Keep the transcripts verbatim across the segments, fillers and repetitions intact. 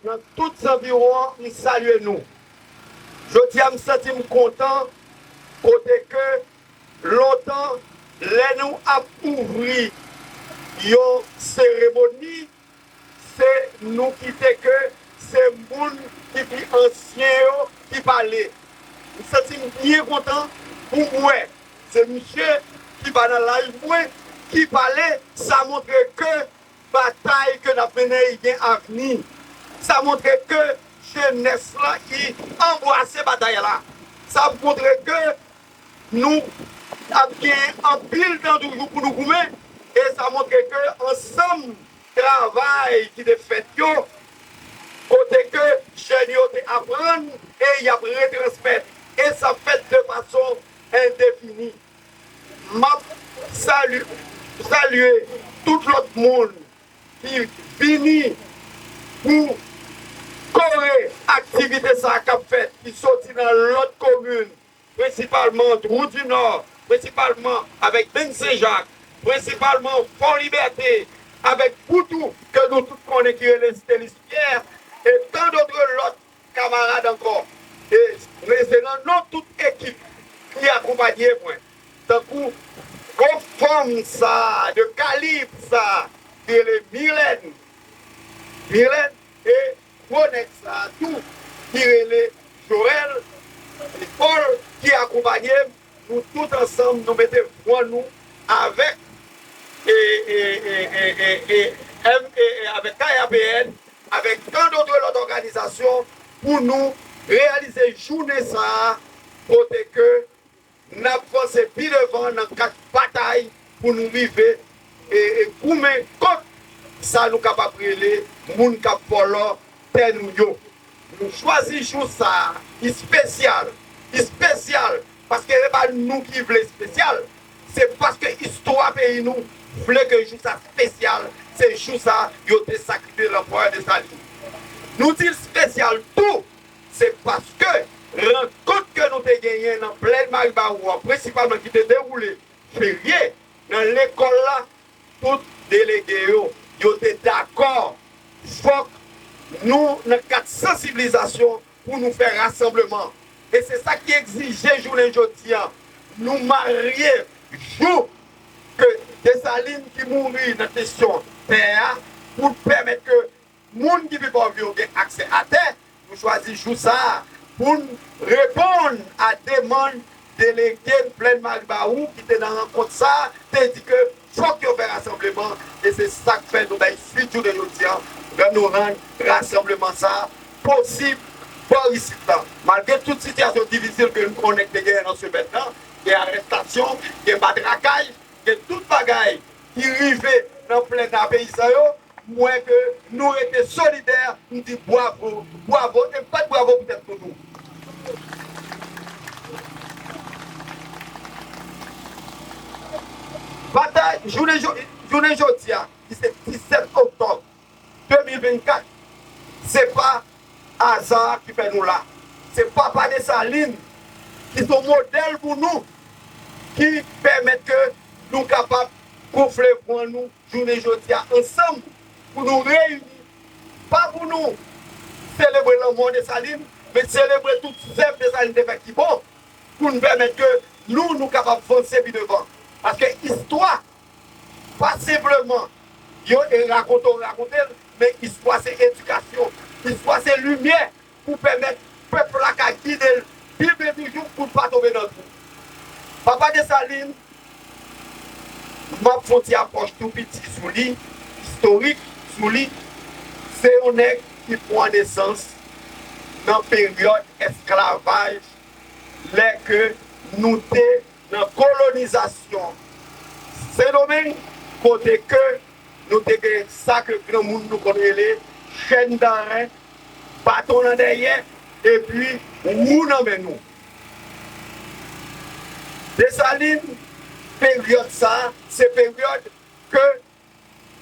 nan tout zanviwon an, m salye nou. Jodi a, m santi m kontan, kote ke lontan, lè nou ap ouvri yon seremoni, se nou ki te ke se moun ki pi ansyen yo ki pale. M santi m byen kontan pou m wè se misye ki pa nan laj mwen ki pale. Sa montre ke batay ke n ap mennen, li gen avni. Sa montre ke jenès lan, li anbrase batay la. Sa montre ke nou ap gen anpil tan toujou pou nou goumen, e sa montre ke ansanm travay ki te fèt yo, kote ke jèn yo te aprann e y ap retransmèt, e sa fèt de fason endefini. M ap sali-, salye tout lòt moun ki vini pou kore aktivite sa a k ap fèt, ki soti nan lòt komin, prensipalman Twou di Nò, prensipalman avèk Benn Sen Jak, prensipalman Fò Libète, avèk Boutou, ke nou tout konnen ki rele Stelis Pyè, e tan dotre lòt kamarad ankò. E, men se nan non tout ekip ki akonpaye mwen, tankou gwo fanm sa, de kalib sa, ki rele Milèn. Milèn, e gwo nèg sa tou, ki rele Joël, Paul, ki akonpaye m. Nou tout ansanm, nou mete fwon nou avèk, e, e, e, e, e, e, M, e, e, avèk K A P N, avèk tan dotre lòt òganizasyon pou nou reyalize jounen sa a, kote ke n ap vanse pi devan nan kad batay pou nou rive, e, e, goumen kont sa nou kapab rele moun k ap vòlò tè nou yo. Nou chwazi jou sa a, espesyal, espesyal, paske se pa nou ki vle espesyal, se paske istwa peyi nou vle ke jou sa espesyal, se jou sa yo te sakrifye Lanperè Desalin. Nou di l espesyal tou, se paske rankont ke nou te genyen nan Plèn Maribawou an, prensipalman ki te dewoule ferye nan lekòl la, tout delege yo, yo te dakò, fòk nou, nan kad sansibilizasyon, pou nou fè rasanbleman. E se sa ki egzije jounen jodi a. Nou marye jou ke Desalin ki mouri nan kesyon tè a, pou pèmèt ke moun ki pi pòv yo gen aksè a tè. Nou chwazi jou sa a pou n reponn a demann delege Plèn Maribawou ki te nan rankont sa a, te di ke fòk yo fè rasanbleman, e se sa k fè nou bay suit jounen jodi a, lè nou rann rasanbleman sa a posib bò isit la. Malgre tout sitiyasyon difisil ke nou konnen ki te genyen nan semèn nan, gen arèstasyon, gen matrakaj, gen tout bagay ki rive nan plèn a peyizan yo, m wè ke nou rete solidè, m di bwavo, bwavo, e m bat bwavo pou tèt nou tou. Batay, jounen jo-, jounen jodi a, ki se disèt oktòb de mil vennkat, se pa aza ki fè nou la. Se Papa Desalin ki se yon modèl pou nou, ki pèmèt ke nou kapab gonfle vwa nou jounen jodi a ansanm pou nou reyini, pa pou nou selebre lanmò Desalin, men selebre tout zèv Desalin te fè ki bon, pou n pèmèt ke nou, nou kapab vanse pi devan. Paske istwa, pa senpleman yo e rakonte w rakonte l, men istwa se edikasyon, istwa se limyè pou pèmèt pèp la ka gide l pi byen toujou pou l pa tonbe nan twou. Papa Desalin, m ap fè yon ti apwòch tou piti sou li, istorik sou li. Se yon nèg ki pran nesans nan peryòd esklavaj, lè ke nou te nan kolonizasyon Sendomeng, kote ke nou te gen sa ke granmoun nou konn rele chèn danren, baton nan dèyè, epi wou nan men nou. Desalin, peryòd sa a, se peryòd ke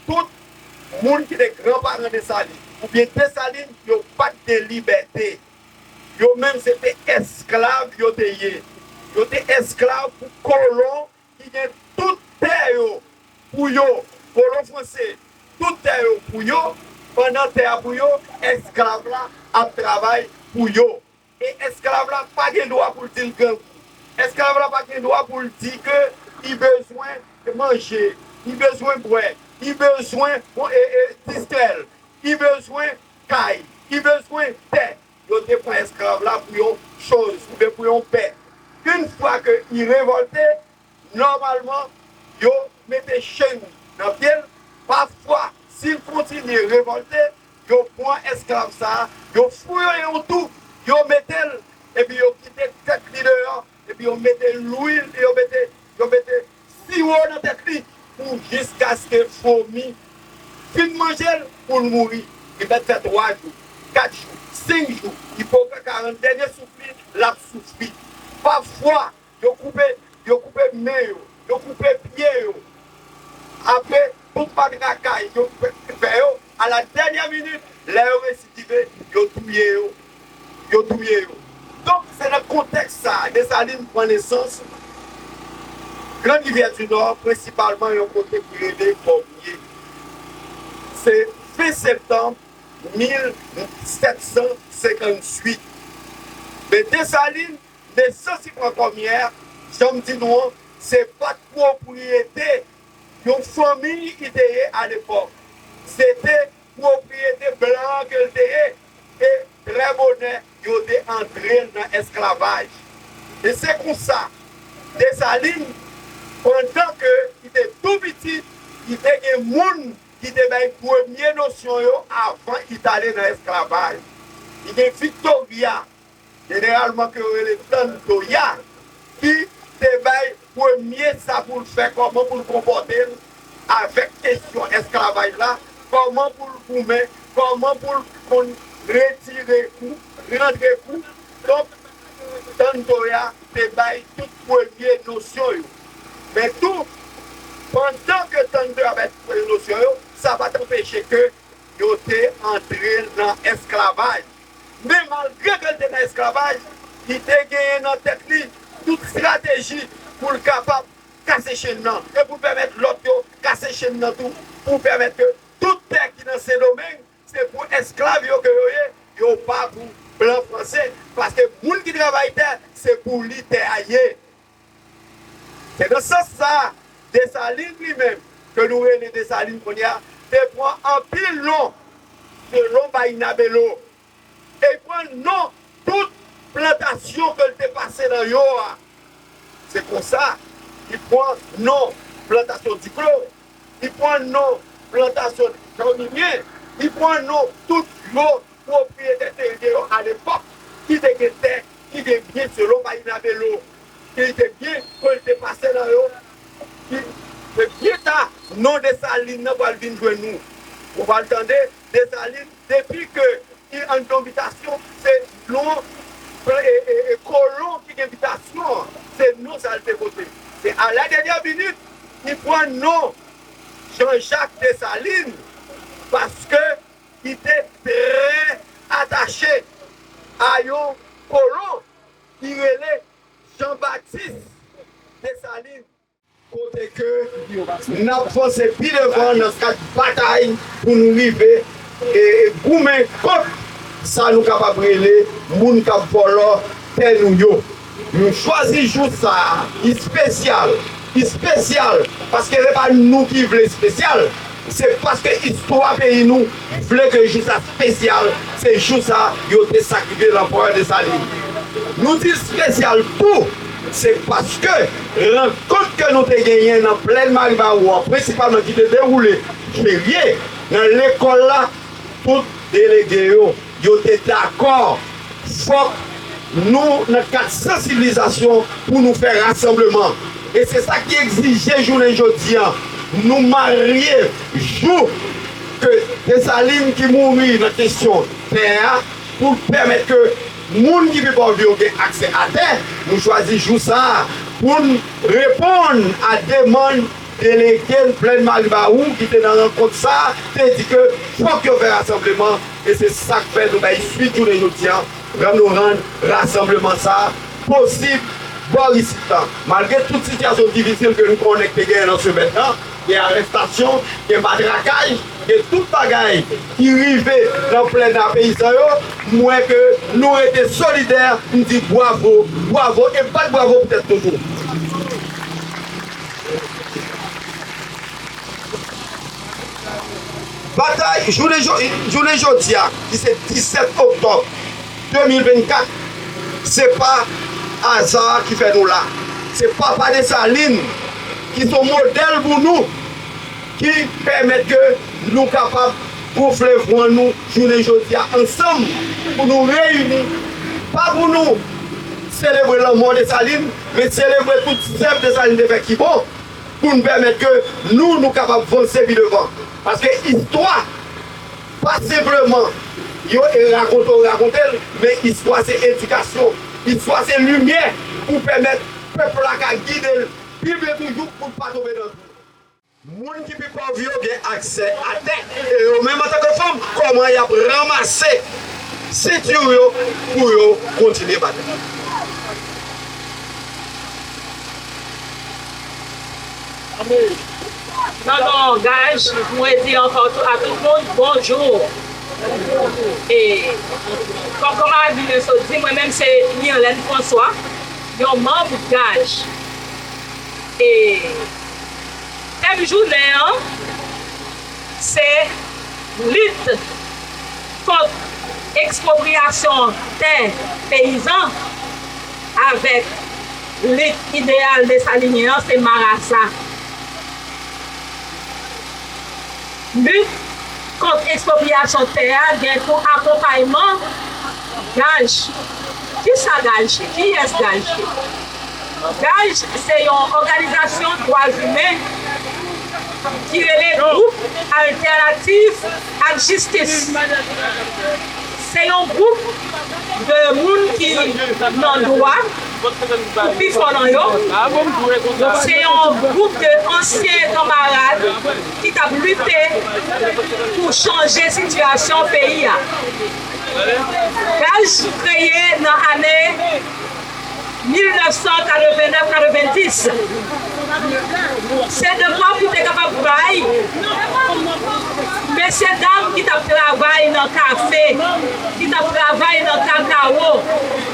tout moun ki te granparan Desalin, oubyen Desalin, yo pa t gen libète. Yo menm se te esklav yo te ye. Yo te esklav pou kolon ki gen tout tè yo pou yo, kolon franse, tout tè yo pou yo, Pandan tè a pou yo, esklav la ap travay pou yo. E esklav la pa gen dwa pou l di l grangou. Esklav la pa gen dwa pou l di ke li bezwen manje, li bezwen bwè, li bezwen, bon, e, e, distrè l, li bezwen kay, li bezwen tè. Yo te pran esklav la pou yon choz, oubyen pou yon bèt. Yon fwa ke li revòlte, nòmalman, yo mete chenn nan pye l. Pafwa, si l kontinye revòlte, yo pran esklav sa a, yo fouye yon tou, yo mete l, epi yo kite tèt li deyò, epi yo mete lwil, yo mete, yo mete siwo nan tèt li pou jiskaske fomi fin manje l pou l mouri. Li mèt fè twa jou, kat jou, senk jou, li poko karant, dènye souf li, l ap soufri. Pafwa, yo koupe, yo koupe men yo, yo koupe pye yo. Apre tout matrakaj yo fè yo, a la dènyè minit, lè yo residive, yo touye yo. Yo touye yo. Donk, se nan kontèks sa a, Desalin pran nesans. Gran Rivyè di Nò, prensipalman yon kote ki rele Kòmye. Se ven septanm mil sèt san senkantuit. Men Desalin, nesans li pran Kòmye a, jan m di nou an, se pa t pwopriyete yon fanmi li te ye alepòk. Se te pwopriyete blan an ke l te ye, e trè bonè, yo te antre l nan esklavaj. E se konsa, Desalin, pandan ke li te tou piti, li te gen moun ki te bay premye nosyon yo avan li t ale nan esklavaj. Li gen Victoria, jeneralman ke yo rele Tantoya, ki te bay premye sa pou l fè, kòman pou l konpòte l avèk kesyon esklavaj la, kòman pou l goumen, kòman pou l konn retire kou, rantre kou. Donk, Tantoya te bay tout premye nosyon yo. Men tou, pandan ke Tantoya bay tout premye nosyon yo, sa pa t anpeche ke yo te antre nan esklavaj. Men malgre ke l te nan esklavaj, li te genyen nan tèt li tout estrateji pou l kapab kase chenn nan e pou l pèmèt lòt yo kase chenn nan tou, pou pèmèt ke tout tè ki nan Sendomeng, se pou esklav yo ke yo ye, yo pa pou blan franse, paske moun ki travay tè, se pou li tè a ye. Se nan sans sa a, Desalin li menm, ke nou rele Desalin kounye a, te pran anpil non selon Bayinabelo. E li pran non tout plantasyon ke l te pase nan yo a. Se konsa, li pran non plantasyon Diklo, li pran non plantasyon Janmimyen, li pran non tout yo pwopriyetè tè yo alepòk ki te gen tè, ki gen byen selon Bayinabelo, ki te gen ke l te pase nan yo, ki se byen ta non Desalin nan pral vin jwenn nou. Ou pral tande Desalin, depi ke li anndan bitasyon, se non, e, e, e, kolon ki gen bitasyon an, se non sa l te pote. Se a la dènyè minit, li pran non Jean-Jacques Dessalines, paske li te trè atache a yon kolon ki rele Jean-Baptiste Dessalines. Kote ke n ap vanse pi devan nan kad batay pou nou rive e, e goumen kont sa nou kapab rele moun k ap vòlò tè nou yo. Nou chwazi jou sa a, espesyal, espesyal, paske se pa nou ki vle espesyal, se paske istwa peyi nou vle ke jou sa espesyal, se jou sa yo te sakrifye Lanperè Desalin. Nou di espesyal tou, se paske rankont ke nou te genyen nan Plèn Maribawou an, prensipalman ki te dewoule Ferye, nan lekòl la, tout delege yo, yo te dakò, fòk nou, nan kad sansibilizasyon, pou nou fè rasanbleman. E se sa ki egzije jounen jodi a, nou marye jou ke Desalin ki mouri nan kesyon tè a, pou pèmèt ke moun ki pi pòv yo gen aksè a tè, nou chwazi jou sa a pou n reponn a demann delege Plèn Maribawou ki te nan rankont sa a, te di ke fòk yo fè rasanbleman, e se sa k fè nou bay swit jounen jodi a, rann nou rann rasanbleman sa a posib bò isit la. Malgre tout sitiyasyon difisil ke nou konnen k te genyen nan semèn nan, gen arèstasyon, gen matrakaj, Ke tout bagay ki rive nan plèn a peyizan yo, m wè ke nou rete solidè, m di bwavo, bwavo, e bat bwavo pou tèt nou tou. Batay, jounen jo-, jounen jodi a, ki se disèt oktòb de mil vennkat, se pa aza ki fè nou la. Se papa Desalin ki se yon modèl pou nou, ki pèmèt ke nou kapab gonfle vwa nou jounen jodi a ansanm, pou nou reyini, pa pou nou selebre lanmò Desalin, men selebre tout zèv Desalin te fè ki bon, pou n pèmèt ke nou, nou kapab vanse pi devan. Paske istwa, pa senpleman yo rakonte w rakonte l, men istwa se edikasyon, istwa se limyè pou pèmèt pèp la ka gide l pi byen toujou pou l pa tonbe nan twou. Moun ki pi pòv yo gen aksè a tè, e yo menm antanke fanm, kòman y ap ranmase senti yo pou yo kontinye batay. Non, non, Gaj, mwen di ankò tou, a tout moun, bonjou. E, kòm kamarad Milen sot di, mwen menm se Mirlène François, yon manm Gaj. E, tèm jounen an, se lit kont ekspwopriyasyon tè peyizan avèk lit ideyal desalinyen an, se marasa. Lit kont ekspwopriyasyon tè a gen pou akonpayman Gaj. Kisa Gaj ye? Kiyès Gaj ye? Gaj se yon òganizasyon dwa imen ki rele Gwoup Altènatif ak Jistis. Se yon gwoup de moun ki nan dwa, pou pifò nan yo. Se yon gwoup de ansyen kanmarad ki t ap lite pou chanje sitiyasyon peyi a. Gaj kreye nan ane mil nèf san katreven nèf katreven dis. Se dekwa pou te kapab bay mesye dam ki t ap travay nan kafe, ki t ap travay nan kakawo,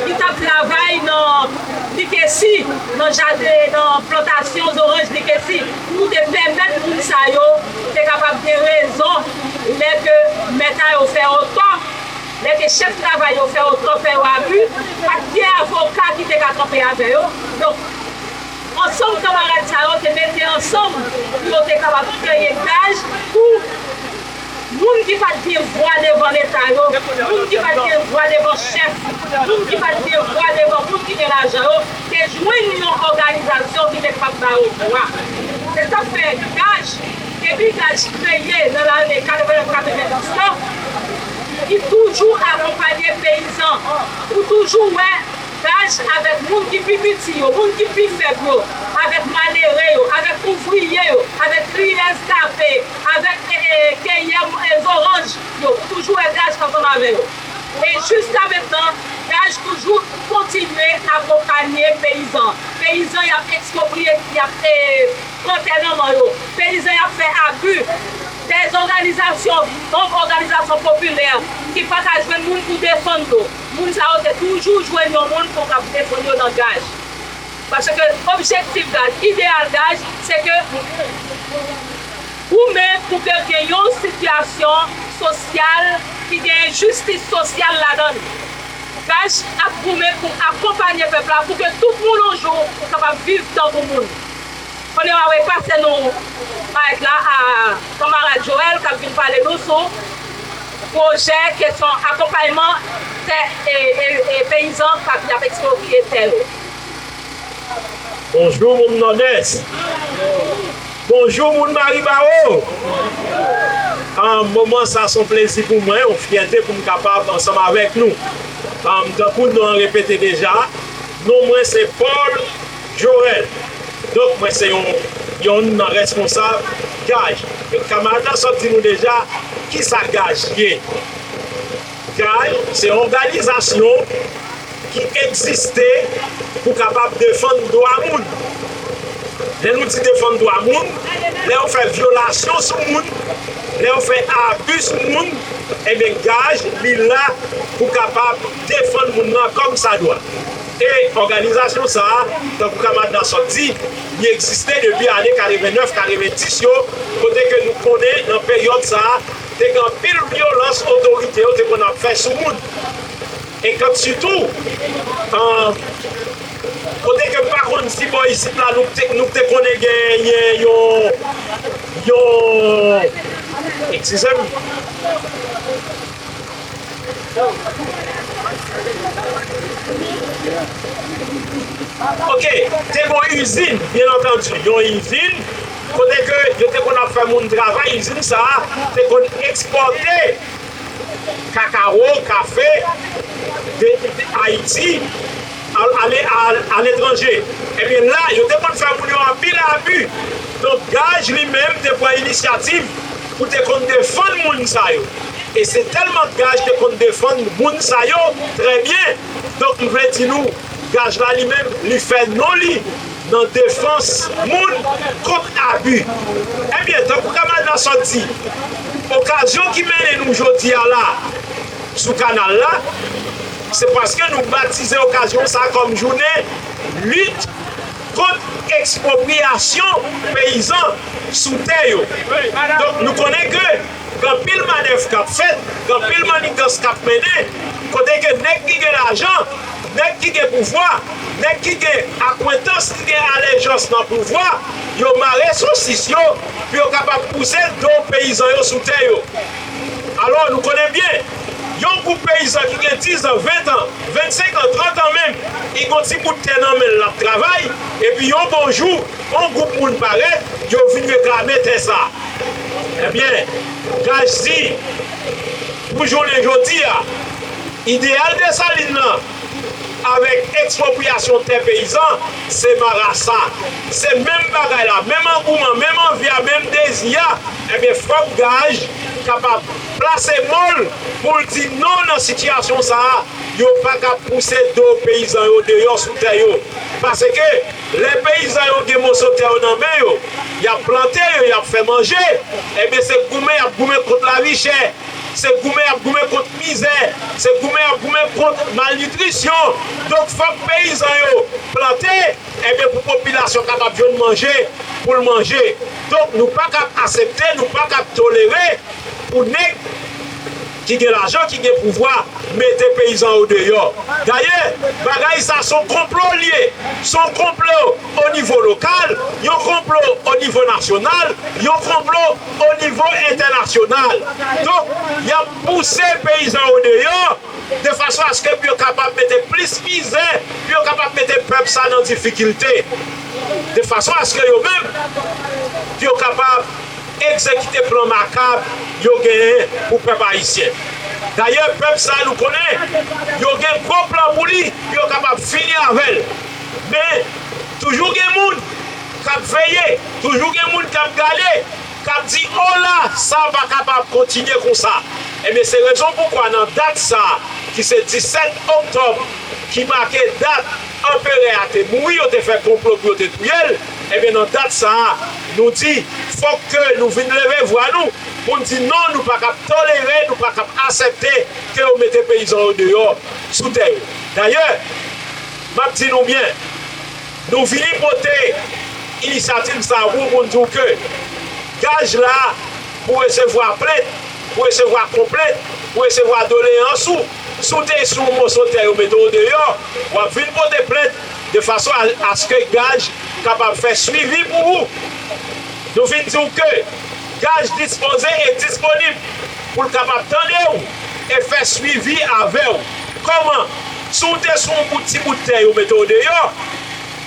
ki t ap travay nan likesi, nan jaden, nan plantasyon zoranj likesi, pou te pèmèt moun sa yo te kapab gen rezon lè ke mèt a yo fè yo tò. Lè ke chèf travay yo fè yo tò, fè yo abi, pa t gen avoka ki te ka kanpe avè yo. Donk, ansanm kanmarad sa yo te mete ansanm pou yo te kapab kreye Gaj pou moun ki pa t gen vwa devan Leta yo, moun ki pa t gen vwa devan chèf, moun ki pa t gen vwa devan moun ki gen lajan yo, te jwenn yon òganizasyon ki te kapab ba yo vwa. Se sa k fè Gaj, depi Gaj kreye nan lane katreven nèf katreven dis lan, li toujou akonpanye peyizan. Ou toujou wè Gaj avèk moun ki pi piti yo, moun ki pi fèb yo, avèk malere yo, avèk ouvriye yo, avèk kriyè kafe, avèk, e, e, keyè, e, zoranj yo. Ou toujou wè Gaj ansanm avè yo. E jiska mentnan, Gaj toujou kontinye akonpanye peyizan. Peyizan y ap ekspropriye, y ap, e, pran tè nan men yo. Peyizan y ap fè abi. Dèzòganizasyon, manm òganizasyon popilè ki pa ka jwenn moun pou defann yo. Moun sa yo te toujou jwenn yon moun pou k ap defann yo nan Gaj. Paske objektif Gaj, ideyal Gaj, se ke goumen pou ke gen yon sitiyasyon sosyal ki gen jistis sosyal ladan l. Gaj ap goumen pou akonpanye pèp la, pou ke tout moun yon jou kapab viv tankou moun. Kounye a, mwen pase nou mic la a kanmarad Joel k ap vin pale nou sou pwojè kesyon akonpayman tè, e, e, e peyizan k ap, y ap ekspropriye tè yo. Bonjou, moun Nòdès. Bonjou, moun Maribawo. Ahn, moman sa se yon plezi pou mwen, yon fyète pou m kapab ansanm avèk nou. Ahn, tankou non an repete deja, non mwen se Paul Joel. Donk, mwen se yon, yonn nan rèsponsab Gaj. E kanmarad la sot di nou deja, kisa Gaj ye? Gaj, se yon òganizasyon ki egziste pou kapab defann dwa moun. Lè nou di defann dwa moun, lè yo fè vyolasyon sou moun, Lè yo fè abi sou moun, ebyen, gaj, li la pou kapab defann moun nan kòmsadwa. E òganizasyon sa a, tankou kanmarad la sot di, li egziste depi ane katrevennnèf, katrevenndis yo, kote ke nou konnen nan peryòd sa a, te gen anpil vyolans otorite yo te konn ap fè sou moun. E kant sitou, an, kote ke m pa konn si bò isit la, nou te, nou te konnen genyen yon, yon, eskize m. Ok, te gon izin, byen antandi, yon izin, kote ke yo te konn ap fè moun travay, izin sa a te konn ekspòte kakawo, kafe de, de Ayiti al, ale, al, aletranje. Ebyen la, yo te konn fè moun yo anpil abi. Donk, gaj li menm te pran inisyativ pou te konn defann moun sa yo. E se tèlman gaj te konn defann moun sa yo trè byen. Donk, m vle di nou, gaj la li menm, li fè non li nan defans moun kont abi. Ebyen, tankou kanmarad la sot di, okazyon ki mennen nou jodi a la sou kanal la, se paske nou batize okazyon sa kòm jounen lit kont ekspwopriyasyon peyizan sou tè yo. Donk, nou konnen ke gen anpil manèv k ap fèt, gen anpil mannigans k ap mennen, kote ke nèg ki gen lajan, nèg ki gen pouvwa, nèg ki gen akwentans, ki gen alejans nan pouvwa, yo mare sosis yo pou yo kapab pouse do peyizan yo sou tè yo. Alò, nou konnen byen, yon gwoup peyizan ki gen diz an, ven an, vennsenk an, trant an menm, li gon ti bout tè nan men l, l ap travay, epi yon bon jou, yon gwoup moun parèt, yo vin reklame tè sa. Ebyen, gaj di, pou jounen jodi a, ideyal Desalin nan, avèk ekspwopriyasyon tè peyizan, se marasa. Se menm bagay la, menm angouman, menm anvi a, menm dezi a, ebyen, fòk gaj kapab plase mo l pou l di non nan sitiyasyon sa a, yo pa ka pouse do peyizan yo deyò sou tè yo. Paske lè peyizan yo gen moso tè yo nan men yo, y ap plante yo, y ap fè manje, ebyen, se goumen y ap goumen kont lavi chè. Se goumen y ap goumen kont mizè, se goumen y ap goumen kont malnitrisyon. Donk, fòk peyizan yo plante, ebyen, pou popilasyon kapab jwenn manje pou l manje. Donk, nou pa kab aksepte, nou pa kab tolere pou nèg ki gen lajan, ki gen pouvwa, mete peyizan yo deyò. Dayè, bagay sa se yon konplo l ye. Se yon konplo o nivo lokal, yon konplo o nivo nasyonal, yon konplo o nivo entènasyonal. Donk, y ap pouse peyizan yo deyò, de fason aske pou yo kapab mete plis mizè, pou yo kapab mete pèp sa nan difikilte. De fason aske yo menm, pou yo kapab egzekite plan makab yo genyen pou pèp ayisyen. Dayè, pèp sa, nou konnen, yo gen gwo plan pou li, pou yo kapab fini avè l. Men, toujou gen moun k ap veye, toujou gen moun k ap gade, k ap di, "O la, sa pa kapab kontinye konsa." Ebyen, se rezon poukwa nan dat sa, ki se disèt oktòb, ki make dat anperè a te mouri, yo te fè konplo pou yo te touye l, ebyen, nan dat sa a, nou di, fòk ke nou vin leve vwa nou pou n di non, nou pa kab tolere, nou pa kab aksepte ke yo mete peyizan yo deyò sou tè yo. Dayè, m ap di nou byen, nou vini pote inisyativ sa a pou, pou n di w ke gaj la pou resevwa plent, pou resevwa konplent, pou resevwa doleyans ou. Si w te sou yon moso tè yo mete w deyò, w ap vin pote plent de fason a, aske gaj kapab fè swivi pou ou. Nou vin di w ke gaj dispoze e disponib pou l kapab tande w e fè swivi avè w. Kòman? Si w te sou yon bout, ti bout tè yo mete w deyò,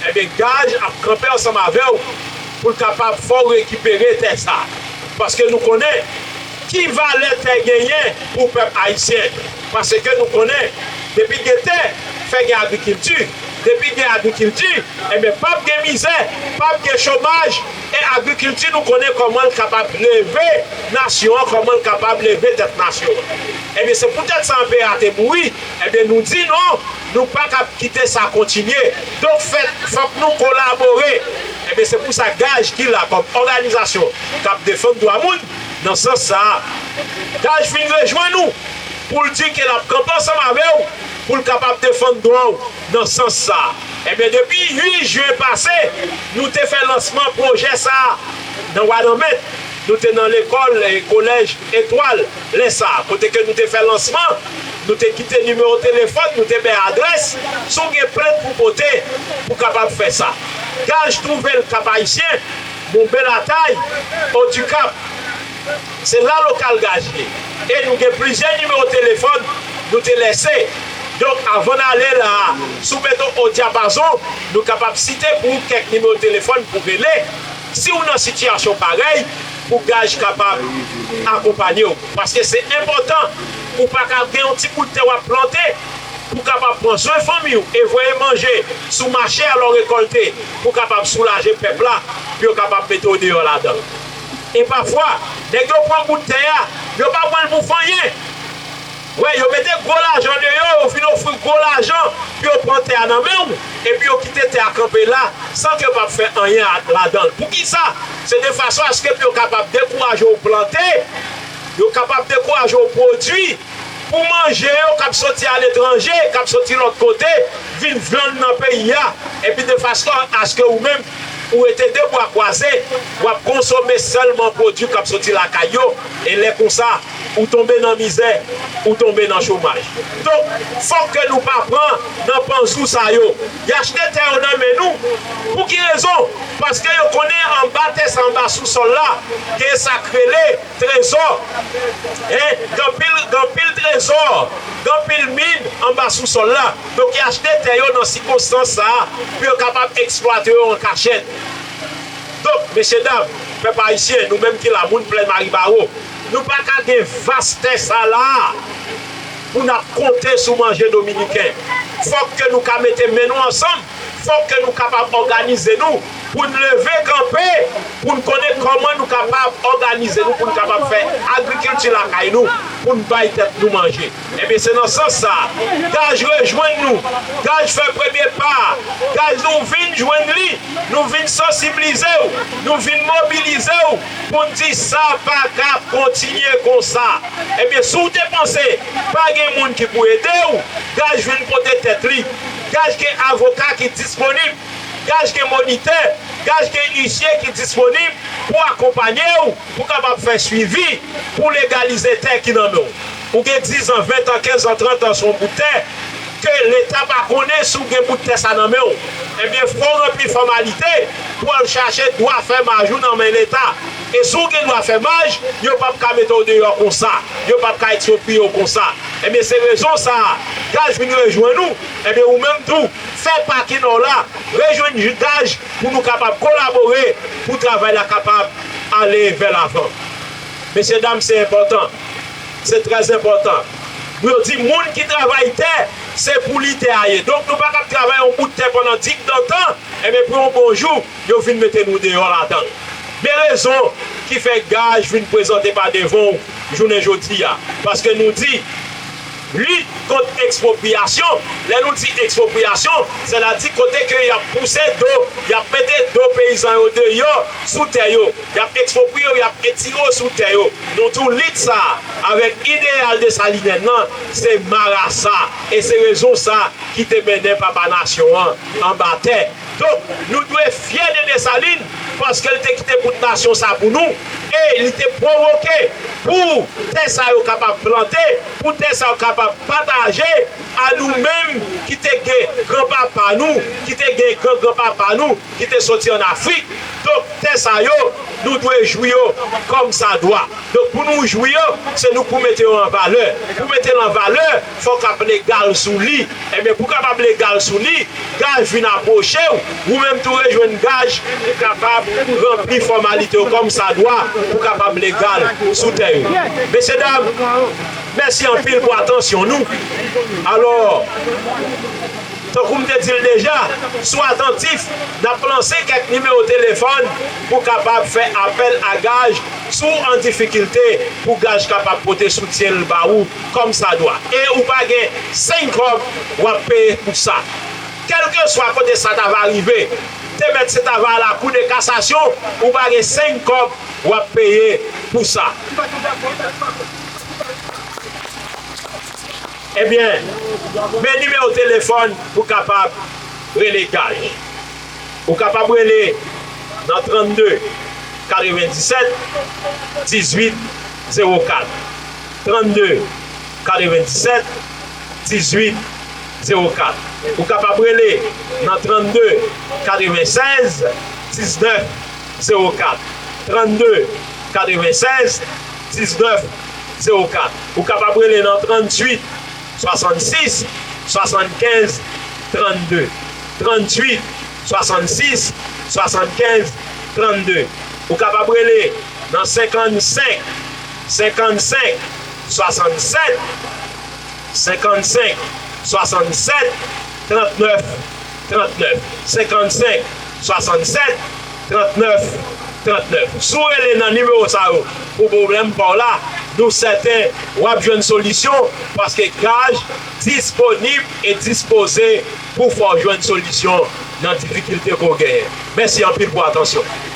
ebyen, gaj ap kanpe ansanm avè w pou l kapab fè w rekipere tè sa. Paske nou konnen ki valè tè genyen pou pèp ayisyen. Paske nou konnen, depi gen tè, fè gen agrikilti. Depi gen agrikilti, ebyen, p ap gen mizè, p ap gen chomaj, e agrikilti, nou konnen kòman l kapab leve nasyon an, kòman l kapab leve tèt nasyon an. Ebyen, se poutèt sa anperè a te mouri, ebyen, nou di non, nou pa kab kite sa kontinye. Donk, fè, fòk nou kolabore. Ebyen, se pou sa gaj ki la kòm òganizasyon k ap defann dwa moun, Nan sans sa a, Gaj vin rejwenn ou pou l di ke l ap kanpe ansanm avè w pou l kapab defann dwa w nan sans sa a. Ebyen, depi uit jen pase, nou te fè lansman pwojè sa a nan Wanament. Nou te nan lekòl, eh, kolèj Etwal, lè sa a, kote ke nou te fè lansman, nou te kite nimewo telefòn, nou te bay adrès, si w gen plent pou pote, pou kapab fè sa. Gaj twouve l Kap Ayisyen, Bonbe Latay, Odikap. Se la lokal Gaj ye. E nou gen plizyè nimewo telefòn nou te lèse. Donk, avan n ale la a, si w mete w o dyapazon, nou kapab site pou ou kèk nimewo telefòn pou rele. Si w nan sitiyasyon parèy, pou Gaj kapab akonpanye w. Paske se enpòtan, ou pa ka gen yon ti bout tè w ap plante, pou kapab pran swen fanmi w e voye manje sou mache a lè w rekòlte, pou kapab soulaje pèp la, pou yo kapab mete w deyò ladan l. E pafwa, nèg yo pran bout tè a, yo pa pran l pou fè anyen. Wè, yo mete gwo lajan deyò, yo fin ofri w gwo lajan pou yo pran tè a nan men w, epi yo kite tè a kanpe la, san ke yo p ap fè anyen a- ladan l. Poukisa? Se de fason aske pou yo kapab dekouraje w plante, yo kapab dekouraje w pwodui, pou manje yo k ap soti aletranje, k ap soti lòt kote, vin vann nan peyi a, epi de fason aske ou menm, ou rete de bra kwaze, w ap konsome sèlman pwodui k ap soti lakay yo, e lè konsa, ou tonbe nan mizè, ou tonbe nan chomaj. Donk, fòk ke nou pa pran nan panzou sa yo. Y achte tè yo nan men nou. Pou ki rezon? Paske yo konnen anba tè sa, anba sousòl la, gen sa k rele trezò. Hein? Gen anpil, gen anpil trezò, gen anpil min anba sousòl la. Donk, y achte tè yo nan sikonstans sa a pou yo kapab eksplwate yo an kachèt. Donk, mesye dam, pèp ayisyen, nou menm ki la, moun Plèn Maribawo, nou pa ka gen vas tè sa la a pou n ap konte sou manje dominiken. Fòk ke nou ka mete men nou ansanm, fòk ke nou kapab òganize nou pou n leve kanpe, pou n konnen kòman nou kapab òganize nou, pou n kapab fè agrikilti lakay nou, pou n bay tèt nou manje. Ebyen, se nan sans sa a, Gaj rejwenn nou, Gaj fè premye pa a, Gaj nou vin jwenn li, nou vin sansiblize w, nou vin mobilize w, pou n di sa pa ka kontinye konsa. Ebyen, si w te panse pa gen moun ki pou ede w, Gaj vin pote tèt li. Gaj gen avoka ki disponib. Gaj gen monitè. Gaj gen isye ki disponib pou akonpanye w, pou kapab fè swivi, pou legalize tè ki nan men w. Ou gen diz an, ven an, kenz an, trant an sou yon bout tè, ke Leta pa konnen si w gen bout tè sa nan men w. Ebyen, fò w ranpli fòmalite pou w al chache dwa fèmaj ou nan men Leta. E si w gen dwa fèmaj, yo p ap ka mete w deyò konsa. Yo p ap ka ekspropriye w konsa. Ebyen, se rezon sa a, Gaj vin rejwenn ou. Ebyen, ou menm tou, fè pa ki nan w la, rejwenn Gaj pou nou kapab kolabore, pou travay la kapab ale vè lavan. Mesye dam, se enpòtan. Se trè enpòtan. Pou yo di moun ki travay tè, se pou li tè a ye. Donk, nou pa ka ap travay yon bout tè pandan digdantan, enben, pou yon bon jou, yo vin mete nou deyò ladan l. Men rezon ki fè Gaj vin prezante pa devan w jounen jodi a. Paske nou di, lit kont ekspropriyasyon. Lè nou di ekspropriyasyon, sètadi kote ke y ap pouse do, y ap mete do peyizan yo deyò sou tè yo, y ap ekspropriye yo, y ap etire yo sou tè yo. Nou tou lit sa a, avèk ideyal Desalinèn nan, se marasa. E se rezon sa a ki te mennen papa nasyon an anba tè. Donk, nou dwe fyè de Desalin, paske l te kite bout nasyon sa pou nou, e li te pwovoke pou tè sa yo kapab plante, pou tè sa yo kapab pataje a nou menm ki te gen granpapa nou, ki te gen gran granpapa nou, ki te soti ann Afrik. Donk, tè sa yo, nou dwe jwi yo kòm sa dwa. Donk, pou nou jwi yo, se nou k pou mete yo an valè. Pou mete l an valè, fòk ap legal sou li. Ebyen, pou kapab legal sou li, Gaj vin apwoche w, ou menm tou rejwenn Gaj pou kapab ranpli fòmalite yo kòm sa dwa, pou kapab legal sou tè yo. Mesye dam, mèsi anpil pou atansyon nou. Alò, tankou m te di l deja, si w atantif, n ap lanse kèk nimewo telefòn pou kapab fè apèl a Gaj si w an difikilte, pou Gaj kapab pote soutyen l ba ou kòm sa dwa. E ou pa gen senk kòb w ap peye pou sa. Kèlkeswa kote sa ta va rive, te mèt se ta va a la Cour de cassation, ou pa gen senk kòb w ap peye pou sa. Ebyen, men nimewo telefòn pou kapab rele Gaj. Ou kapab rele nan trannde katrevendisèt dizuit zewo kat. Trannde katrevendisèt dizuit zewo kat. Ou kapab rele nan trannde katrevensèz diznèf zewo kat. Trannde katrevensèz diznèf zewo kat. Ou kapab rele nan tranntuit swasannsis swasannkenz trannde. Tranntuit swasannsis swasannkenz trannde. Ou kapab rele nan senkannsenk senkannsenk swasannsèt senkannsenk swasannsèt trannèf trannèf. Senkannsenk swasannsèt trannèf trannèf. Si w rele nan nimewo sa yo pou pwoblèm pa w la, nou sèten w ap jwenn solisyon, paske Gaj disponib e dispoze pou fè w jwenn solisyon nan difikilte ke w genyen. Mèsi anpil pou atansyon.